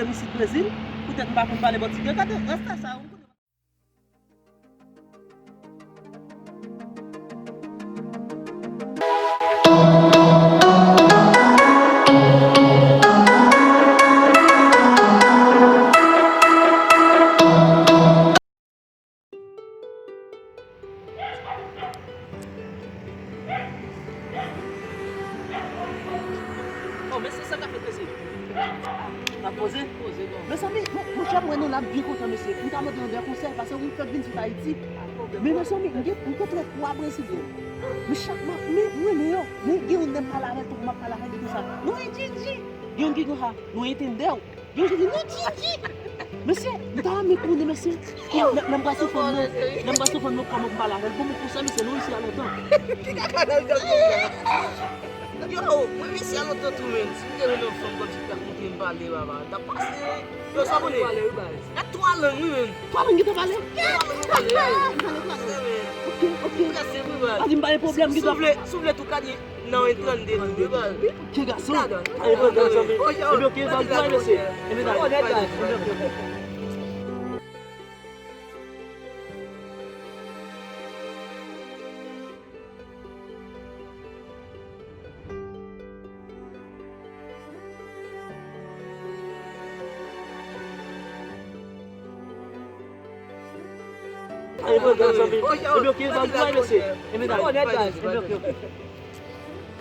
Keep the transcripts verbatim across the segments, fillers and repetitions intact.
M isit Brezil, poutèt m pa konn pale pòtigè. Gade, rasta sa yo, m konnen. Oh, mesye, sa k ap fèt, mesye? N ap poze? Poze, bon. Mezanmi, mon, monchè, mwen, nou la, m byen kontan, mesye. M ka mande nou de konsèy, paske m fèk vin sot Ayiti. Men, mezanmi, m gen, m kontre twa Brezilyen. Men chak m ap, men, m renmen yo. Men gen youn, lè m pale avè l, tankou m ap pale avè l, li konsa. Nou entendeu? Gen youn ki konsa, nou entendeu? Yo, je di, non, Didi! Mesye, m ta renmen konnen, mesye. Lè, lè m pral sou fòn mwen, lè m pral sou fòn mwen, kòman pou m pale avè l? Bon, mwen konsa, mesye, nou resi a lontan. Ki kaka nan tèt ou la? Yo, mwen resi a lontan tou, menm. Si m te renmen yon fanm kòmsi, ta koute m pale, papa. T ap pase, wi. Yo, sa konnen? Pale, wi, baz. Gad twa lang, wi, menm. Twa lang ki te pale? Twa lang ki pale, wi. Pale twa lang. Ok, ok. Prese, wi, baz. Pa di m pa gen pwoblèm, ki... Si w vle, si w vle tou ka di, nan yon trannde tou, wi, baz. Ke gason. Ay, bon, bon, zanmi. Ebyen, ok, baz, bay, mesye. Ebyen, bay, bay, bay, bay. Ay, bon, bon, zanmi. Ebyen, ok, baz, bay, mesye. Ebyen, bay, bay, bay, ok, ok.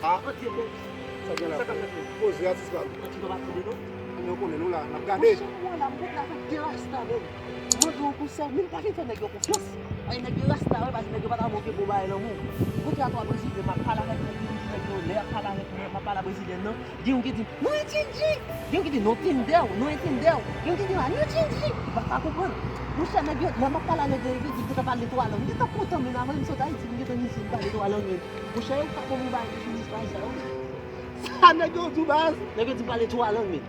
Ah. Sa gen la? Sa k ap fèt menm? Poze atis pa m. Atis pa m ap tande non. Mwen konnen nou la, n ap gade. Monchè, mwen la, m kontre avèk de rasta menm. Mwen mande yon konsèy, men m pa fin fè nèg yo konfyans. Paske nèg yo rasta, wi, paske nèg yo pa ta montre bon bagay lanmou. M kontre a twa Brezilyen, m ap pale avèk nèg yo, m di nèg yo, lè y ap pale avèk mwen, m ap pale a Brezilyen nan. Gen youn ki di, "Não entendi." Gen youn ki di, "Não entendeu." Não entendeu. Gen youn ki di, "Ah, não entendi." M pa ka konprann. Monchè, nèg yo, lè m ap pale a nèg yo, yo di, "Gentan pale twa lang." M gentan kontan, men avan m sot Ayiti, m gentan isit, m pale twa lang, men. Monchè, yo ka ban m yon bagay de jounis bagay sa yo. Sa nèg yo di w, baz? Nèg yo di m pale twa lang, men.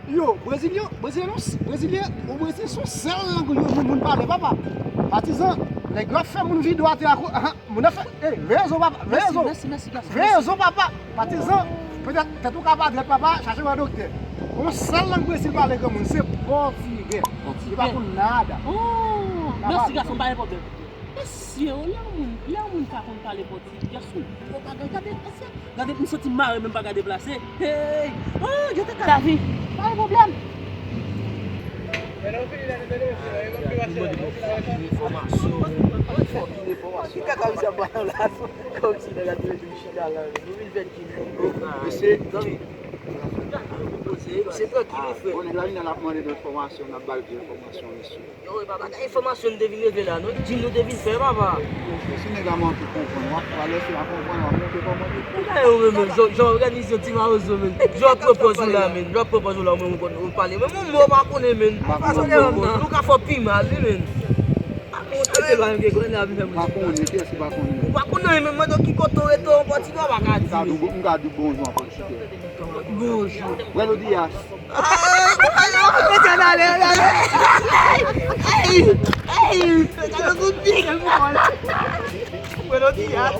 Yo, Brezilyen, Brezilyen, non, Brezilyen, o Brezil, se yon sèl lang yo moun, moun pale, papa. Patizan, nèg yo ap fè moun vide atè a ko-, ahan, moun ap fè, eh, veye zo, papa, veye zo. Mèsi, mèsi, mèsi, gason. Veye zo, papa. Patizan, petèt, tèt ou ka pa drèt, papa, chache wè doktè. Yon sèl lang Brezil pale granmoun, se pòtigè. Pòtigè. Li pa konn nada. Oh, mèsi, gason, pa gen pwoblèm. Mesye, lè yon moun, lè yon moun pa konn pale pòtigè, se yon gwo bagay. Gade, mesye, gade, m santi m mare, menm pa ka deplase. Hey! Oh, yo te ka... Davi, pa gen pwoblèm. Ki kaka misye ap pale la? Kòmsi nèg la te mete m chita la. Mesye, mesye, trankil, frè. Bon, nèg la vin la, l ap mande nou enfòmasyon, n ap ba l de enfòmasyon, mesye. Yo, e pa bagay enfòmasyon nou te vin regle la, non. Di nou te vin fè, papa. Si nèg la manke konprann, w ap, w ap lèse l konprann, w ap montre kòman li fè. Bagay yo menm, menm, jan, jan òganize yon ti mawozo, menm. Jan w ap pran pòz ou la, menm. Jan w ap pran pòz ou la, ou menm ou konn, ou pale. Men mwen, mwen pa konnen, menm. Ou pa konnen, non. Nou ka fè w pi mal, wi, menm. Ou pa konnen, kiyès ki pa konnen? Ou pa konnen, menm, mwen, donk, ki kote w rete, yon pòtigè, w pa ka di. M ka di, m ka di bonjou an pòtigè. Bonjou. Buenos dias. Buenos dias.